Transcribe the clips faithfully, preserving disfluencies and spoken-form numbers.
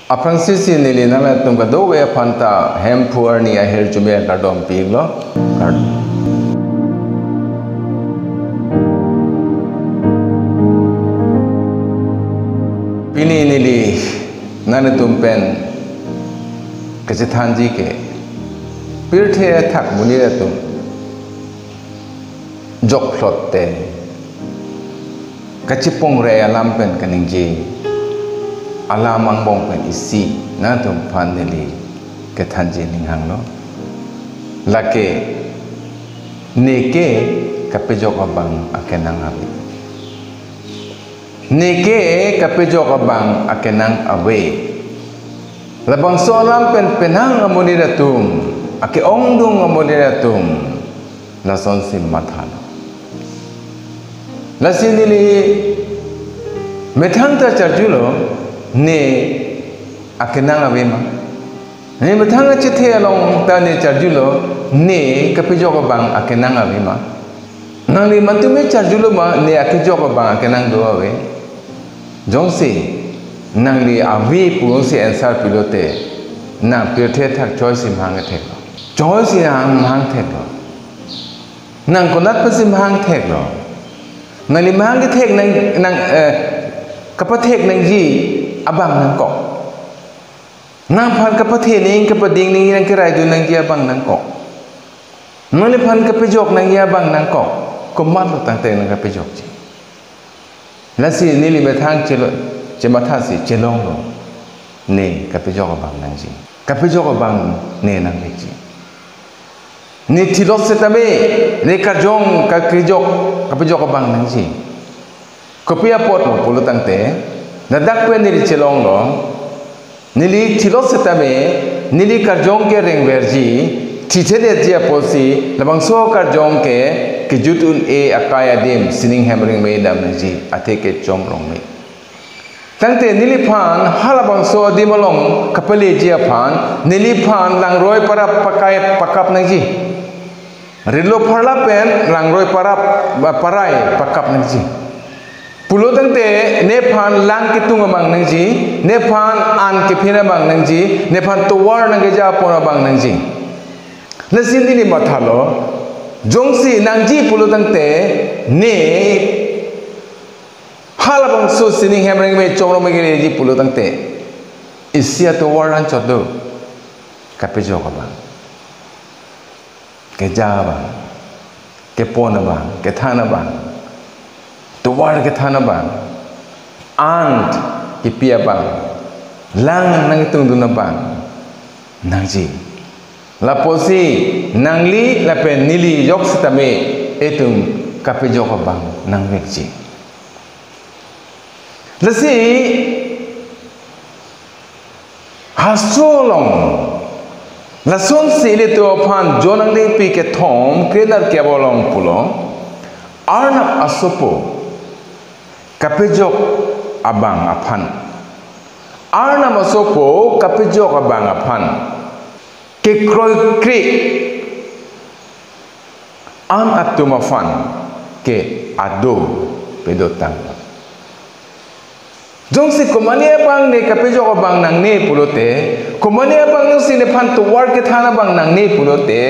Aphrangsi si neli nanglitum kadokave aphan ta Hemphu arni ahirjume kardom pi-iklo. Kar- Pini neli nanglitum pen kachethanji ke, pirthe athak monit atum jokphlot te kachepongre alam pen kaningje alam angbong pen isi nangtum aphan neli kethanji aning hanglo. Lake, neke kapejok abang akenang ave. Neke kapejok abang akenang ave. Labangso alam pen penang amonit atum, ake-ongdung amonit atum lasonsi mathalo. Lasi neli methang ta charjulo, ne akenang ave ma? Ne methang achethe along ta ne charjulo, ne kapejok abang akenang ave ma? Nangli mantume charjulo ma, ne akejok abang akenang do ave? Jongsi nangli ave pusi answer pilote, nang pirthe athak choisi mahang theklo. Choisi nang mahang theklo. Nang konat pensi mahang theklo? Nangli mahang kethek nang, nang, eh, kapathek nangji abang nangkok. Nangphan kapathe ning, kapading ning, nang keraidun nangji abang nangkok. Nangliphan kapejok nangji abang nangkok. Komatlo tangte nang kapejokji? Lasi neli methang chelo, chemathasi chelonglo. Ne kapejok abang nangji. Kapejok abang ne nangvekji. Ne thilot setame, ne karjong kakejok, kapejok abang nangji. Kopi apotlo pulo tangte, ladak pen neli chelonglo, neli thilot setame, neli karjong ke rengverji, thithedetji apotsi, labangso karjong ke, kejut un-e akai adim, sining hem rengme dam nangji, atheke chom rongme. Tangte neliphan halabangso adim along kapaleji aphan, neliphan langroi parap pakai pakap nangji. Rilo pharla pen langroi parap, parai pakap nangji. Pulo tangte nephan lang ketung abang nangji, nephan an kephin abang nangji, nephan tovar nangkeja pon abang nangji. Lasi neli mathalo, jongsi nangji pulo tangte, ne halabangso sining hem rengme chom rongme keleji pulo tangte, isi atovar anchot do, kapejok abang, keja abang, kepon abang, kethan abang, tovar kethan abang, an kepi abang, lang nangtungdun abang nangji. Lapusi nangli lapen neli jok setame itum kapejok abang nangvekji. Lasi hastro along lasonsi ilitum aphan John angdengpi kethom krenerkep along pulo, Arnam asopo kapejok abang aphan. Arnam asopo kapejok abang aphan kekroikre an atum aphan ke ado pedotang. Jongsi komane abang ne kapejok abang nangne pulote, komane abang jongsi nephan tovar kethan abang nangne pulote,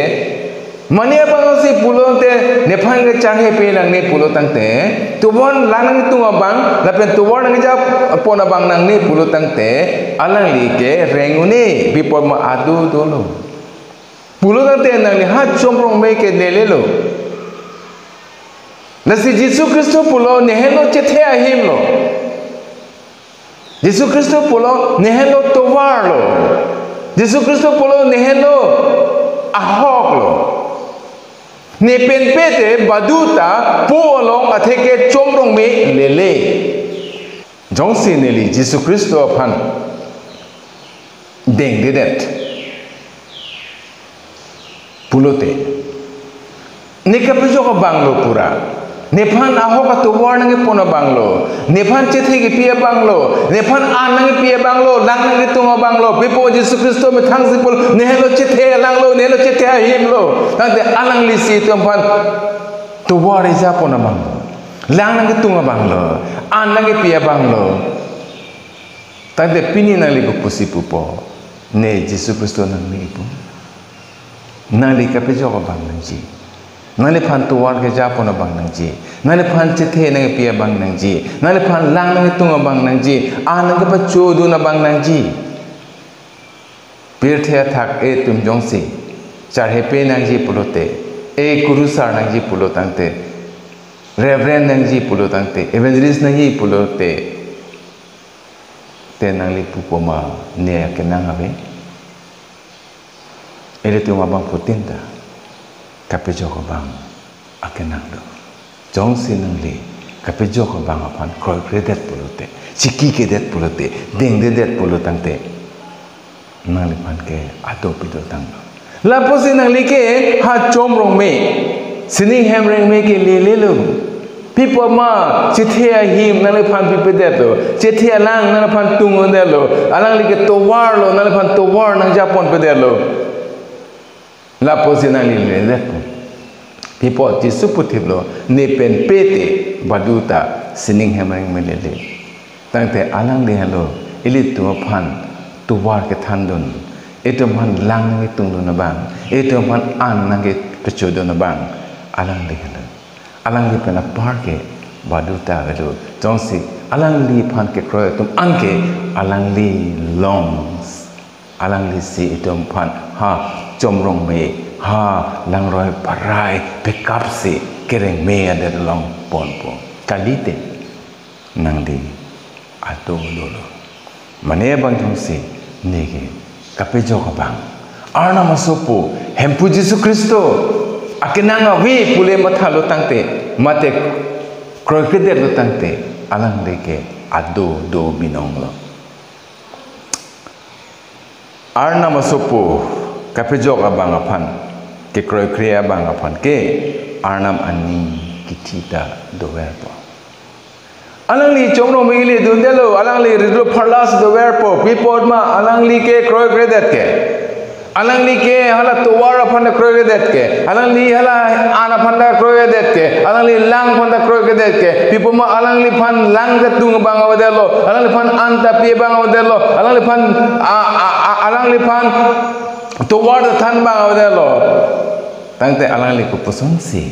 mane abang jongsi pulote nephan kecharhe pe nangne pulo tangte, tovar lang nangtung abang, lapen tovar nangja pon abang nangne pulo tangte, alangli ke reng un-e, bipor ma ado dolo. Pulo tangte nangli ha chom rongme ke nelelo. Lasi Jisu Khristo pulo nehenlo chethe ahimlo. Jisu Khristo pulo nehenlo tovarlo. Jisu Khristo pulo nehenlo ahoklo. Nepenpe te baduta po along atheke chom rongme lele. Jongsi neli Jisu Khristo aphan dengdedet pulote, ne kapejok abanglo pura. Nephan ahok atovar nangkepon abanglo. Nephan chethe kepi abanglo. Nephan an nangkepi abanglo. Lang nangketung abanglo. Bipor Jisu Khristo methang sipul. Nehenlo chethe alanglo. Nehenlo chethe ahimlo. Tangte alanglisi itum aphan tovar ejapon abanglo. Lang nangketung abanglo. An nangkepi abanglo. Tangte pini nangli kopusi pupo, ne Jisu Khristo nangli pu. Nangli kapejok abang nangji. Nangliphan tovar kejapon abang nangji. Nangliphan chethe nangpi abang nangji. Nangliphan lang nangtung abang nangji. An nangkepachodun abang nangji. Pirthe athak etum jongsi charhepe nangji pulote, e kurusar nangji pulo tangte, Reverend nangji pulo tangte, Evangelist nangji pulote, te nangli pupo ma ne akenang ave? Ilitum abangphutin ta kapejok abang akenang do. Jongsi nangli kapejok abang aphan kroikredet pulote, chikikedet pulote, dengdedet pulo tangte, nangliphan ke ado pidotang do. Lapusi nangli ke ha Chom Rongme, sining hem rengme ke lelelo. Pi apot ma chethe ahim nangliphan pipedetlo, chethe alang nangliphan tungdetlo, alangli ke tovar lo, nangliphan tovar nangjaponpedetlo. Lapusi nangli leledetpo. Pi apot Jisu puthiplo, ne pen pe te baduta sining hem rengme lele. Tangte alangli henlo ilitum aphan tovar kethandun, itum aphan lang nangtungdun abang, itum aphan an nangkepachodun abang, alangli henlo. Alangli pen apar ke baduta avelo. Jongsi alangliphan kekroi atum anke alangli long, alanglisi itum aphan ha Chom Rongme, ha Langroi Pharai pekapsi kerengme adet longponpo. Kalite nangli ado dolo. Mane abang jongsi neke kapejok abang, Arnam asopo Hemphu Jisu Khristo akenang ave pule mathalo tangte, mate kroikredetlo tangte, alangli ke ado do binonglo. Arnam asopo kapejok abang aphan, kekroikre abang aphan ke Arnam aning kithi ta doverpo. Alangli Chom Rongme ili dundetlo, alangli ridlo pharlas doverpo, pi apot ma alangli ke kroikredet ke. Alangli ke hala tovar aphan ta kroikredet ke. Alangli hala an aphan ta kroikredet ke. Alangli lang aphan ta kroikredet ke. Pi apot ma alangliphan lang ta tung abang avedetlo. Alangliphan an ta pi abang avedetlo. Alangliphan a, a, a, alangliphan tovar ta than abang avedetlo. Tangte alangli kopusonsi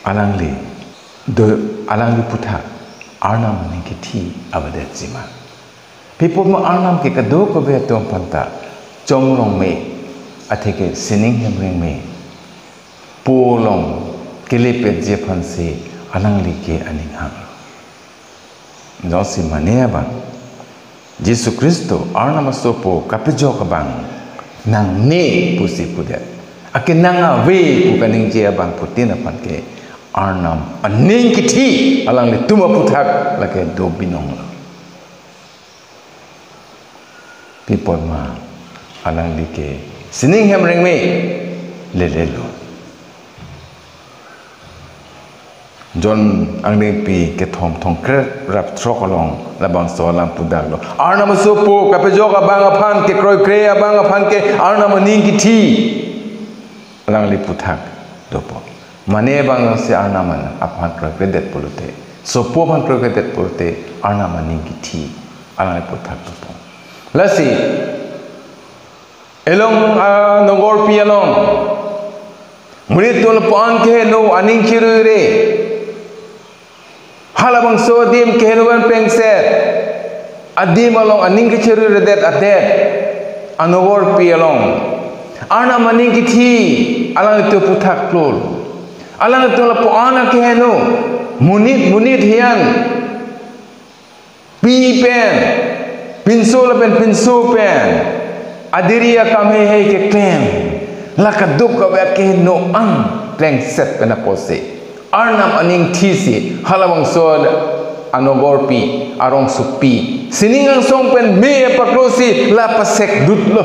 alangli do, alangli aphuthak Arnam aning kithi avedetji ma? Pi apot ma Arnam ke kadokave atum aphan ta Chom Rongme atheke sining hem rengme po along kelepetji aphansi alangli ke aning hang. Jongsi mane abang Jisu Khristo Arnam asopo kapejok abang nangne pusi pudet, akenang ave pu kaningje abangphutin aphan ke Arnam aning kithi alanglitum aphuthak lake do binonglo. Pi apot ma alangli ke sining hem rengme lelelo. John angdengpi kethom thomkre rap throk along labangso alam pudaklo. Arnam asopo kapejok abang aphan, kekroikre abang aphan ke Arnam aning kithi alangli aphuthak dopo. Mane abang si Arnam aphan kroikredet pulote, sopo aphan kroikredet pulote, Arnam aning kithi alangli aphuthak dopo. Lasi, elong anogorpi along, monit atum lapu-an keheno aning chirure. Halabangso adim keheno pen plengset adim along aning kechiruredet adet anogorpi along Arnam aning kithi alanglitum aphuthak klol. Alanglitum lapu-an akeheno, monit monit hiyan pi pen, pinso lapen pinso pen, adiri akam heihei keklem, la kadokave akeheno an plengset pen apotsi Arnam aning kithi si halabangso anogorpi, arongsopi, sining angsong pen me paklosi la pasekdutlo.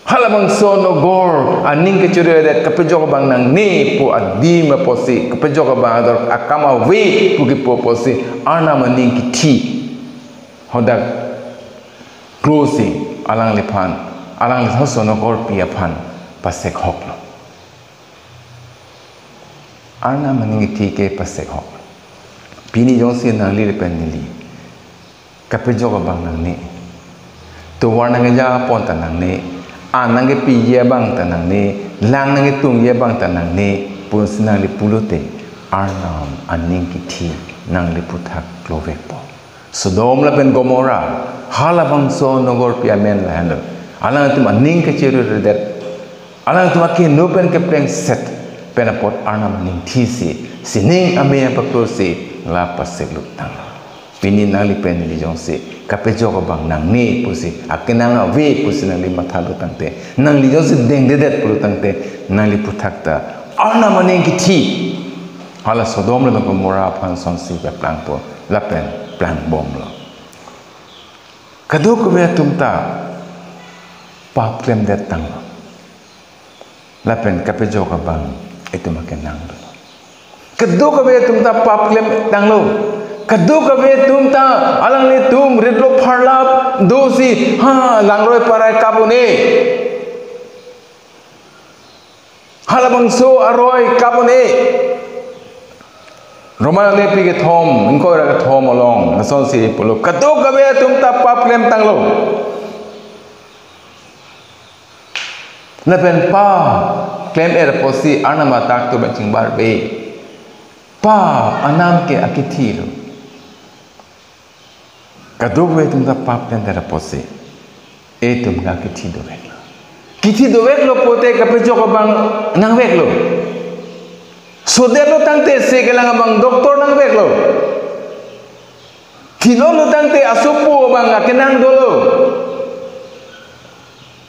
Halabangso nogor aning kechiruredet kapejok abang nangne pu adim apotsi, kapejok abang ador akam ave pu kipu apotsi Arnam aning kithi hadak klosi alangliphan, alangli halaso nogorpi aphan pasekhoklo. Arnam aning kithi ke pasekhok. Pini jongsi nangli lapen neli Kapejok abang nangne. Tovar nangkeja pon ta nangne. An nangkepiji abang ta nangne. Lang nangketungji abang ta nangne. Pusi nangli pulote, Arnam aning kithi nangli aphuthak klovekpo. Sodom lapen Gomorrah, halabangso nogorpi amen lahenlo. Alangtum aning kachiruredet. Alangtum akeheno pen keplengset pen apot Arnam aning thisi, sining ame paklosi la paseklut tanglo. Pini nangli pen neli jongsi kapejok abang nangne pusi, akenang ave pusi nangli mathalut tangte, nangli jongsi dengdedet pulo tangte, nangli aphuthak ta Arnam aning kithi, hala Sodom lapen Gomorrah aphan sonsi paplangpo, lapen plangbomlo. Kadokave atum ta pap klemdet tanglo. Lapen kapejok abang itum akenang dolo. Kadokave atum ta pap klem tanglo. Kadokave atum ta alanglitum ritlo pharlap dosi, ha, langroi parai kap un-e. Halabangso aroi kap un-e. Roman anepi kethom, ingkoi ra kethom along, lasonsi pulo, kadokave atum ta pap klem tanglo. Lapen pap klem-et apotsi Arnam adak atum pen chingbarbe. Pap anam ke akithi lo. Kadokave atum ta pap klem-et apotsi itum ke kithi doveklo. Kithi doveklo pote kapejok abang nangveklo. Sodetlo tangte se kelang abang doctor nangveklo. Thilolo tangte asopo abang akenang dolo.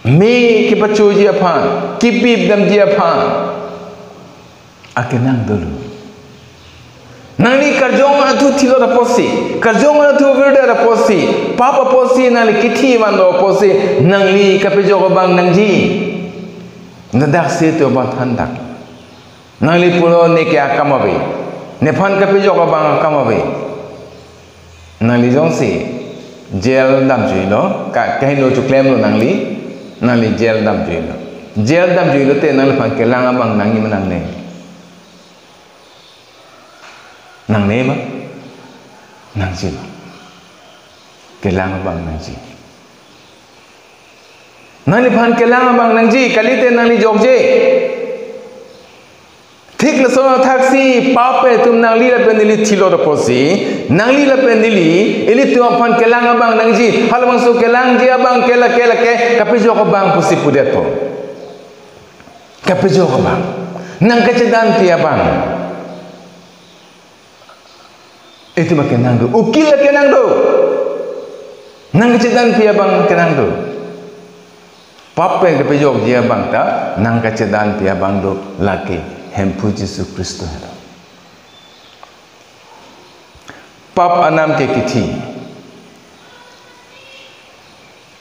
Me kepachoji aphan, kepip damji aphan akenang dolo. Nangli karjong athu thilot apotsi, karjong athu virdet apotsi, pap apotsi nangli kithi vanlo apotsi, nangli kapejok abang nangji. Ladak si itum abang thandak. Nangli pulo neke akam ave. Nephan kapejok abang akam ave. Nangli jongsi jail damjuilo, ka-, kaheno choklemlo nangli, nangli jail damjuilo. Jail damjuilote nangliphan kelang abang nangji ma nangne? Nangne ma? Nangjilo. Kelang abang nangji. Nangliphan kelang abang nangji, kalite nangli jokje. Thik lason athaksi pap atum nangli lapen neli thilot apotsi, nangli lapen neli, ilitum aphan kelang abang nangji, halabangso kelangji abang ke lake lake kapejok abang pusi pudetpo. Kapejok abang. Nangkachedanpi abang. Itum akenang do, ukil akenang do. Nangkachedanpi abang akenang do. Pap pen kapejokji abang ta nangkachedanpi abang do, lake Hemphu Jisu Khristo helo. Pap anam ke kithi.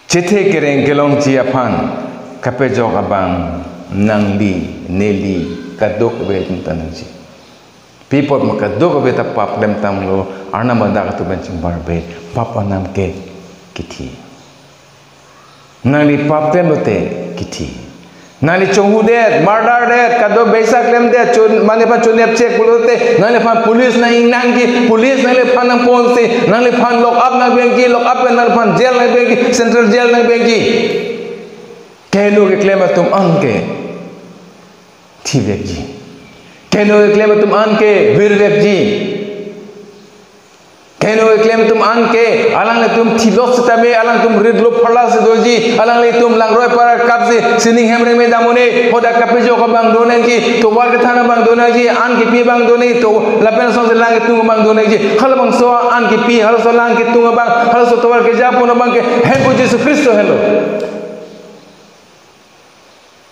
Chethe kereng kelongji aphan kapejok abang nangli, neli, kadokave atum ta nangji. Pi apot ma kadokave ta pap klem tanglo, Arnam adak atum pen chingbarbe, pap anam ke kithi. Nangli pap klemlote kithi. Nangli chonghudet, murder det, kado beisa klemdet, chun, mane pa chunep chek pulote, nangliphan police nang-ingnangji, police nangliphan nangponsi, nangliphan lock up nangvangji, lock up pen nangliphan jail nangvangji, central jail nangvangji. Keheno keklem atum anke thivekji. Keheno keklem atum anke virvekji. Keheno keklem atum anke, alanglitum thilot setame, alangtum ritlo pharla si doji, alanglitum langroi parai kapsi, sining hem rengme dam un-e, hadak kapejok abang do nangji, tovar kethan abang do nangji, an kepi abang do nangji, to lapen sonsi lang ketung abang do nangji, halabangso an kepi, halaso lang ketung abang, halaso tovar keja pon abang ke, Hemphu Jisu Khristo helo.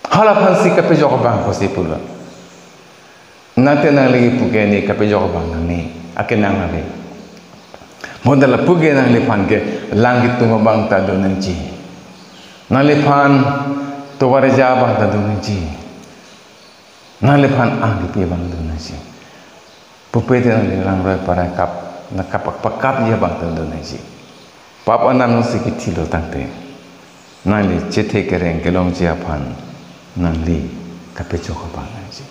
Halaphansi kapejok abang pusi pulo. Nangte nangli puke ne kapejok abang nangne, akenang ave. Bonta lapu ke nangliphan ke lang ketung abang ta do nangji. Nangliphan tovar keja abang ta do nangji. Nangliphan an kepi abang do nangji. Pupe te nangli langroi parai kap, nangkap pakapji abang ta do nangji. Pap anam si kithilo tangte, nangli chethe kereng kelongji aphan nangli kapejok abang nangji.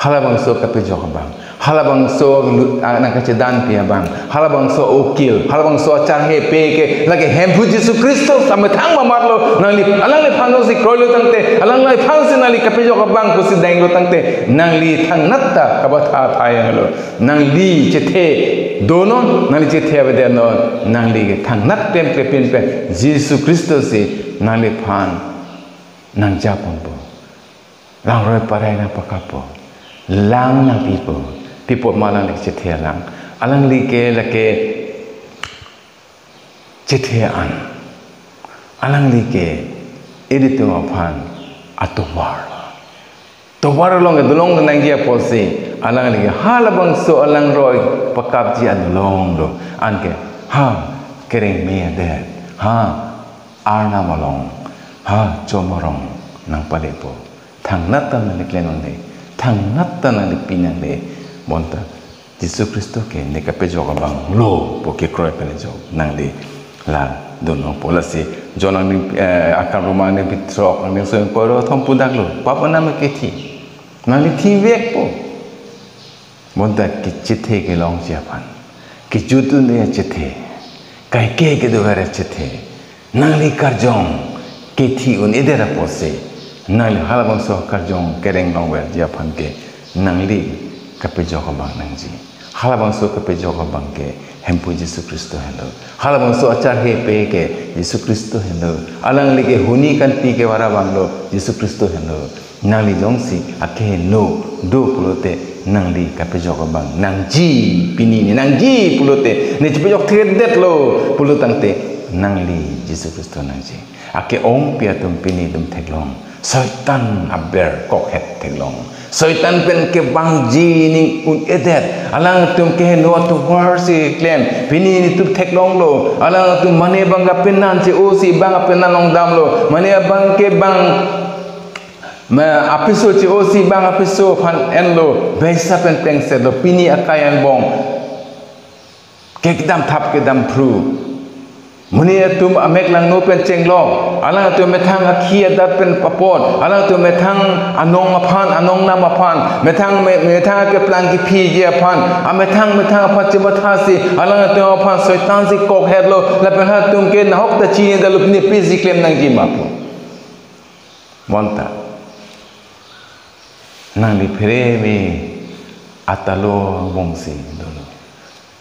Halabangso kapejok abang, halabangso lu-, ah, nangkachedanpi abang, halabangso ukil, halabangso acharhepe ke lake Hemphu Jisu Khristo samethang mamatlo, nangli, alangliphan si kroilo tangte, alangliphan si nangli kapejok abang pusi denglo tangte, nangli thangnat ta kamatha thai lo. Nangli chethe donon, nangli chethe avedet non, nangli ke thangnat pem krepin pen Jisu Khristo si nangliphan nangjaponpo. Langroi parai nangpakappo. Lang nangpipo. Pi apot ma alangli chethe lang? Alangli ke lake chethe an. Alangli ke ilitum aphan atovar. Tovar along ke dolong nangji apotsi alangli ke halabangso alangroi pakapji an dolong do. Anke ha kereng me adet, ha Arnam along, ha chomorong nangpalepo. Thangnat ta nangli klem nangne, thangnat ta nangli pi nangne. Bonta Jisu Khristo ke ne kapejok abang lo pu kekroi pen ajok nangli la dun nangpo. Lasi John angdeng, eh, Akan Roma angdengpi throk, angdengso ingkoi ra thom pudaklo, pap anam kethi. Nangli thivekpo. Bonta kechethe kelongji aphan, kejut un-e achethe, kaike kedover achethe, nangli karjong kethi un-edet apotsi, nangli halabangso karjong kereng longverji aphan ke nangli kapejok abang nangji. Halabangso kapejok abang ke Hemphu Jisu Khristo henlo. Halabangso acharhepe ke Jisu Khristo henlo. Alangli ke huni kanpi kevar abang lo, Jisu Khristo henlo. Nangli jongsi akeheno do pulote nangli kapejok abang nangji, pini ne nangji pulote, ne chepejok thekdetlo pulo tangte nangli Jisu Khristo nangji. Ake-ongpi atum pini itum theklong, Soitan aber kokhet theklong. Soitan pen kevangji ning un-edet. Alangtum keheno atovar si klem. Pini netum theklonglo. Alangtum mane abang kapenan si o si abang kapenan longdamlo. Mane abang ke abang ma apiso si o si abang apiso aphan enlo. Beisa pen pengsetlo. Pini akai angbong ke kedam thap kedam phru. Mane atum amek langno pen chenglok, alangtum methang akhi adat pen apot, alangtum methang anong aphan, anong nam aphan, methang me-, methang keplang kephiji aphan, amethang methang aphan chemathasi, alangtum aphan Soitan si kokhetlo, lapen halatum ke nahok ta chinidetlo, pini pi si klem nangji ma pu. Bonta nangli phere me atalo angbongsi dolo.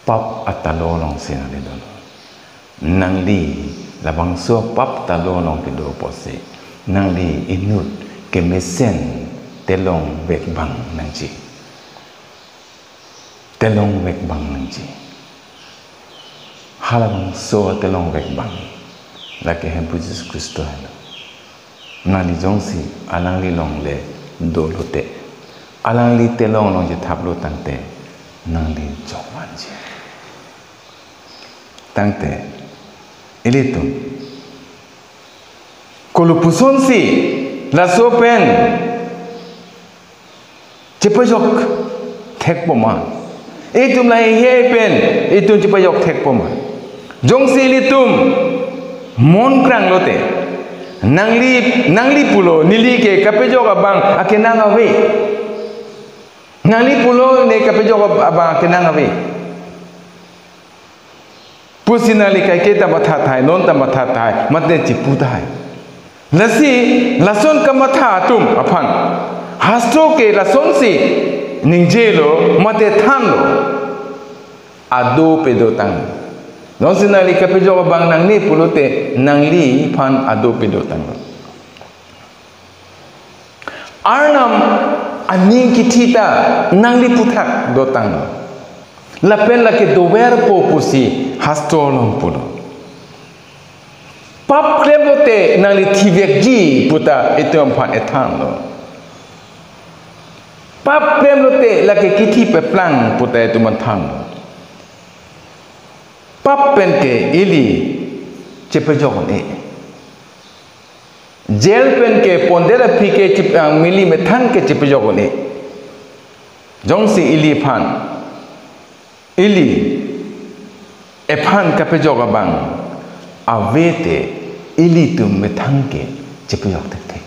Pap atalo alongsi nangli dolo. Nangli labangso pap talo along kedo apotsi, nangli inut kemesen telongvek abang nangji. Telongvek abang nangji. Halabangso telongvek abang lake Hemphu Jisu Khristo henlo. Nangli jongsi alangli along le dolote, alangli telong along chethaplo tangte, nangli jok vanji. Tangte ilitum kolo pusonsi laso pen chepajok thekpo ma? Itum lahei pen itum chepajok thekpo ma? Jongsi ilitum mon kranglote, nangli, nangli pulo, neli ke kapejok abang akenang ave. Nangli pulo, ne kapejok ab-, abang akenang ave pusi nangli kaike ta matha tahai, non ta matha tahai, mate chipu tahai. Lasi, lason kamatha atum aphan hastro ke lasonsi ningjelo mate thanlo, ado pedotang. Jongsi nangli kapejok abang nangne pulote, nangliphan ado pedotang. Arnam aning kithi ta nangli aphuthak dotang. Lapen lake doverpo pusi hastro along pulo. Pap klemlote nangli thivekji puta itum aphan ethanlo. Pap klemlote lake kithi peplang puta itum aphan thanlo. Pap pen ke ili chepejok un-e. Jail pen ke pondet aphi ke chep-, ah, mili methang ke chepejok un-e. Jongsi iliphan, ili ephan kapejok abang avete, ilitum methang ke chepejok thekthe.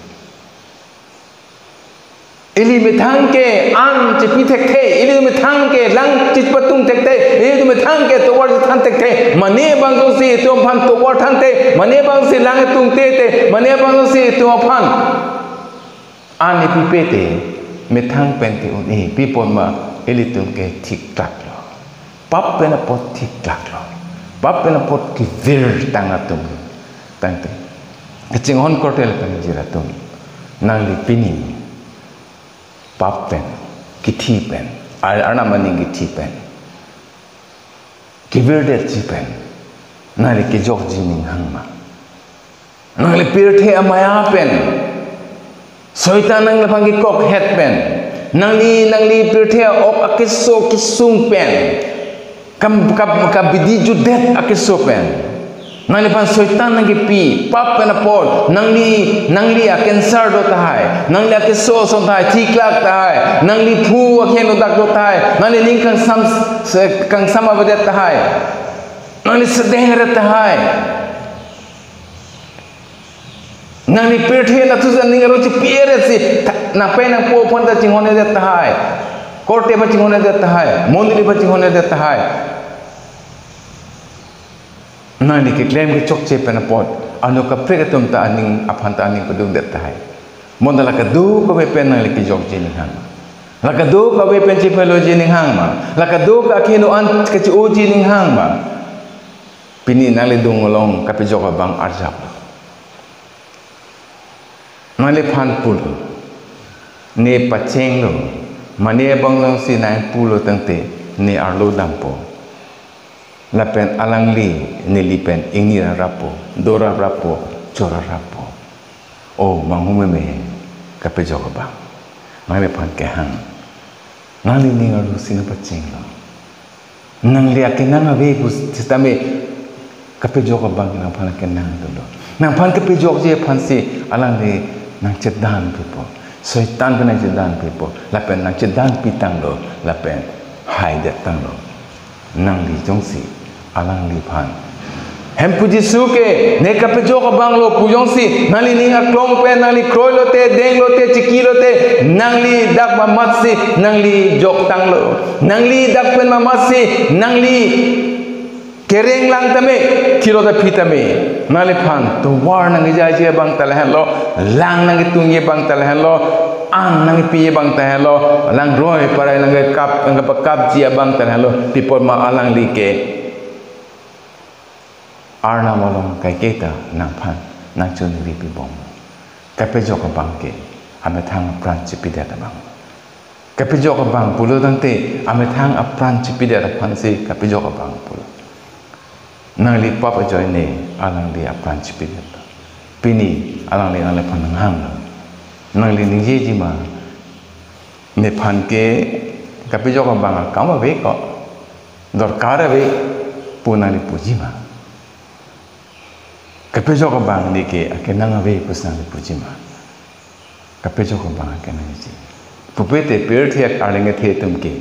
Ili methang ke an chepi thekthe, ili methang ke lang chepatung thekthe, ili methang ke tovar chethan thekthe, mane bang jongsi itum aphan tovar thanthe, mane bang jongsi lang tungthe te, mane bang jongsi itum aphan an ipipete, methang pen te un-e, pi apot ma ilitum ke thiktlak lo. Pap pen apot thiktlak lo. Pap pen apot kevirtang atum. Tangte. Kachinghon korte lapen kejir atum. Nangli pini. Pap pen. Kithi pen. Ar-, Arnam aning kithi pen. Kevirdetji pen. Nangli kejokji aning hang ma. Nangli pirthe amaya pen. Soitan nangliphan kekokhet pen. Nangli, nangli pirthe ok akeso kesung pen. Kam, kam, kabidi jutdet akeso pen. Nangliphan soitan nangkepi, pap pen apot, nangli, nangli a-cancer do tahai, nangli akeso ason tahai, thiktlak tahai, nangli phu akhen odak do tahai, nangli ning kangsam, se-, kangsam avedet tahai, nangli sedeng ret tahai. Nangli pirthe na thusa ning arong chipi-et si, tha-, nangpei nangpo aphan ta chinghon-edet tahai. Korte aphan chinghon-edet tahai. Mondoli aphan chinghon-edet tahai. Nangli keklem kechokche pen apot. Ano kaprek atum ta aning aphan ta aning padungdet tahai. Bonta la kadokave pen nangli kejokji aning hang ma. La kadokave pen chepheloji aning hang ma. La kadokave akeheno an kache-oji aning hang ma. Pini nangli adung along kapejok abang arjap. Nangliphan pulo. Ne pachenglo. Mane bang jongsi nang pulo tangte ne arlo dampo. Lapen alangli neli pen ingni ra rappo, do ra rappo, cho ra rappo. O manghumeme kapejok abang. Nangliphan kehang. Nangli ning arlo si nang pachenglo. Nangli akenang ave pu sitame kapejok abang nangphan akenang dolo. Nangphan kapejokji aphansi alangli nangchedan pipo. Soitan pen nangchedan pipo. Lapen nangchedan pitanglo. Lapen haidet tanglo. Nangli jongsi alangliphan Hemphu Jisu ke ne kapejok abang lo pu jongsi, nangli ning aklong pen, nangli kroilote, denglote, chikilote, nangli dak mamatsi, nangli joktanglo. Nangli dak pen mamatsi, nangli kereng lang tame, thilo ta phi tame. Nangliphan tovar nangkejaiji abang ta lahenlo, lang nangketungji abang ta lahenlo, an nangkepi abang ta lahenlo, lang roi parai nangkekap, nangkepakapji abang ta lahenlo, pi apot ma alangli ke Arnam along kaiketa nangphan nangchoningri pibom. Kapejok abang ke amethang apran chipidet abang. Kapejok abang pulo tangte amethang apran chipidet aphansi kapejok abang pulo. Nangli pap ajoine alangli apran chipidet. Pini alangli nangliphan nanghanglo. Nangli ningjeji ma, nephan ke kapejok abang akam ave ko, dorkar ave pu nangli puji ma. Kapejok abang ne ke akenang ave pusi nangli puji ma. Kapejok abang akenangji. Pupete pirthe arleng kethe atum ke,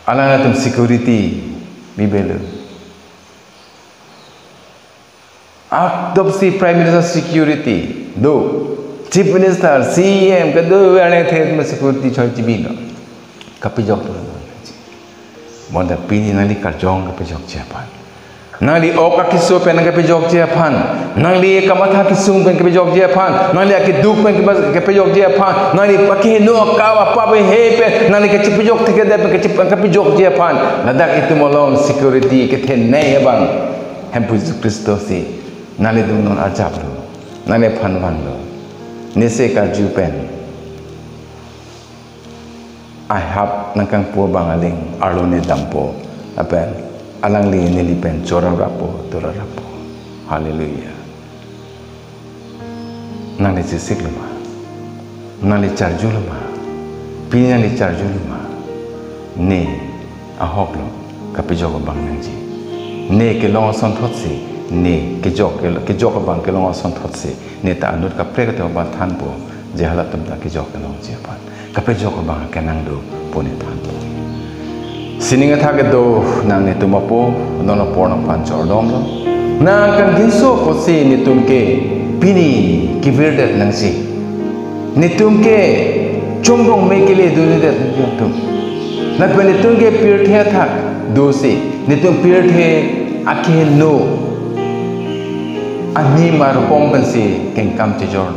alanglitum security bibelo. Akdopsi Prime Minister security do, Chief Minister, C E M, kedo arleng kethe atum security choi chibilo. Kapejok abang. Bonta pini nangli karjong kapejokji aphan. Nangli ok akeso pen kapejokji aphan. Nangli kamatha kesung pen kapejokji aphan. Nangli akeduk pen kepa-, kapejokji aphan. Nangli pakeheno akam apap he pen nangli kachepejok thekthe pen kachep-, kapejokji aphan. Ladak itum along security kethenei abang Hemphu Jisu Khristo si nangli adung non arjaplo. Nangliphan vanglo. Nesi karju pen Ahab nangkangpu abang aling arlo ne dampo, lapen alangli neli pen cho ra rappo, do ra rappo. Hallelujah. Nangli chesiklo ma? Nangli charjulo ma? Pini nangli charjulo ma? Ne ahoklo kapejok abang nangji. Ne kelong asonthotsi, ne kejok, kejok abang kelong asonthotsi, ne ta anut kaprek atum aphan thanpo, je halatum ta kejok kelongji aphan. Kapejok abang akenang do pu ne thanpo. Sining athak kedo nang netum apo, non apor nangphan chordomlo. Nang kangjinso apotsi netum ke pini kevirdet nangji. Netum ke chomrong me kele dundedet atum. Lapen netum ke pirthe athak dosi, netum pirthe akeheno anim arpong pensi kengkam chejor.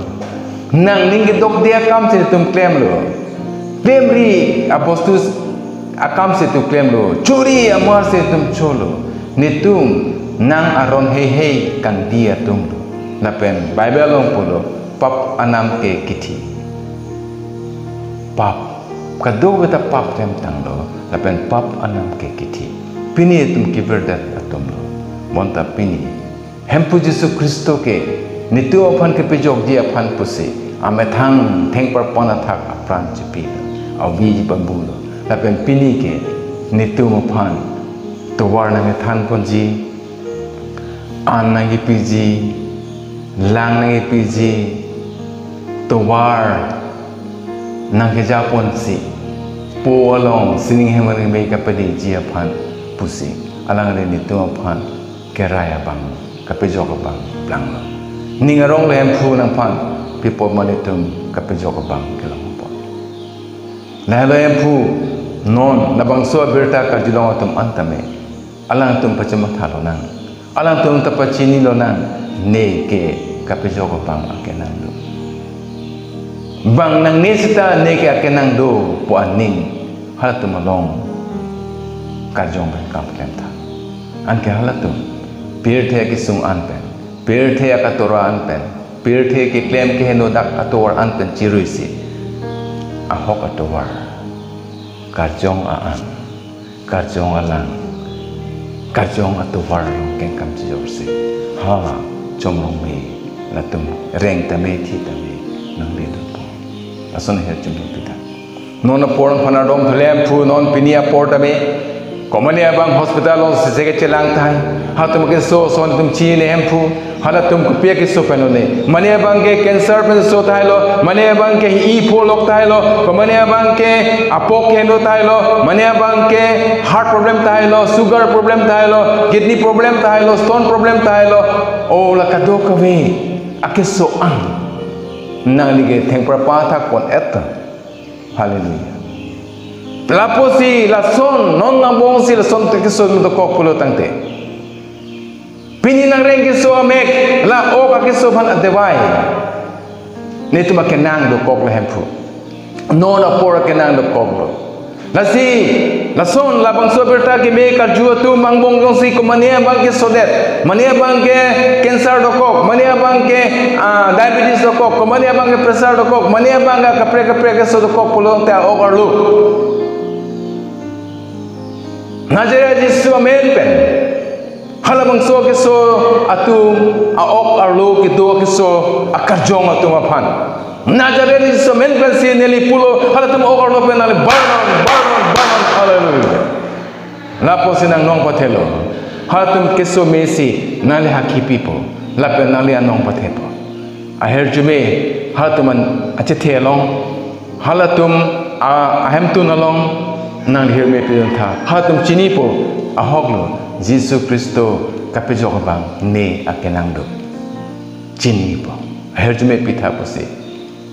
Nangning kedokde akam si netum klemlo. Klemri abostu akam si netum klemlo. Chori amar si netum cholo. Netum nang aron heihei kandi atumlo. Lapen Bible along pulo, pap anam ke kithi. Pap, kadokave ta pap klem tanglo, lapen pap anam ke kithi. Pini netum kevirdet atumlo. Bonta pini Hemphu Jisu Khristo ke netum aphan kepajokji aphan pusi amethang thengparpan athak apran chepilo, avi bambulo. Lapen pini ke netum aphan tovar nangkethanponji, an nangkepiji, lang nangkepiji, tovar nangkejaponsi, po along sining hem arni me kapadeji aphan pusi, alangli netum aphan kerai abang, kapejok abang planglo. Ning arong le Hemphu nangphan pi apot ma netum kapejok abang kelongpo. Lahelo Hemphu, non labangso abirta karjulong atum an tame alangtum pachemathalo nang, alangtum ta pachinilo nang, ne ke kapejok abang akenang do. Bang nangne seta ne ke akenang do pu aning halatum along karjong pen kam klem tha. Anke halatum pirthe akesung an pen, pirthe akatora an pen, pirthe keklem keheno dak atovar an pen chiruisi, ahok atovar, karjong a-an, karjong alang, karjong atovar along kengkam chejorsi, ha chomrong me latum reng tame thi tame nangledunpo. Lason aher chomrong pita. Non apor nangphan ardom thule Hemphu, non pini apor tame komane abang hospital alongsi chelang tahai. Halatum keso ason atum chini Hemphu. Halatum kopi akeso pen lone. Mane abang ke cancer pen so tahailo, mane abang ke ipho lok tahailo, komane abang ke apok keheno tahailo, mane abang ke heart problem tahailo, sugar problem tahailo, kidney problem tahailo, stone problem tahailo. O la kadokave akeso an nangli ke thengparpan athak pon-et. Hallelujah. Lapusi lason non nangbongsi lason te keso dokok pulo tangte, pini nangreng keso amek, la ok akeso aphan adevai netum akenang dokoklo Hemphu. Non apor akenang dokoklo. Lasi lason labangso abirta keme karju atum angbong jongsi komane abang ke sodet, mane abang ke cancer dokok, mane abang ke, ah, diabetes dokok, komane abang ke pressure dokok, mane abang ke kaprek kaprek keso dokok pulote a-ok arlo, Nazareth Jisu amen pen halabangso keso atum a-ok arlo kedo keso akarjong atum aphan, Nazareth Jisu amen pensi neli pulo, halatum ok arlo pen nangli barnon, barnon, barnon. Hallelujah. Lapusi nang nong pathelo. Halatum keso mesi nangli hakhi pipo, lapen nangli anong pathepo. Ahirjume halatum an achethe along, halatum a-, ahemtun along nangli hirme pidun tha. Halatum chinipo, ahoklo Jisu Khristo kapejok abang ne akenang do. Chinipo. Ahirjume pitha pusi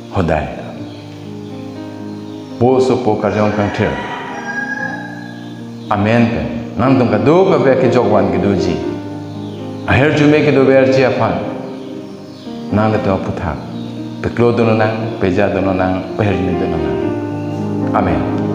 hodai po sopo karjong kangthir amen pen nangtum kadokave kejok van kedoji, ahirjume kedoverji aphan nanglitum aphuthak peklo dun nang, peja dun nang, pahirjume dun nang. Amen.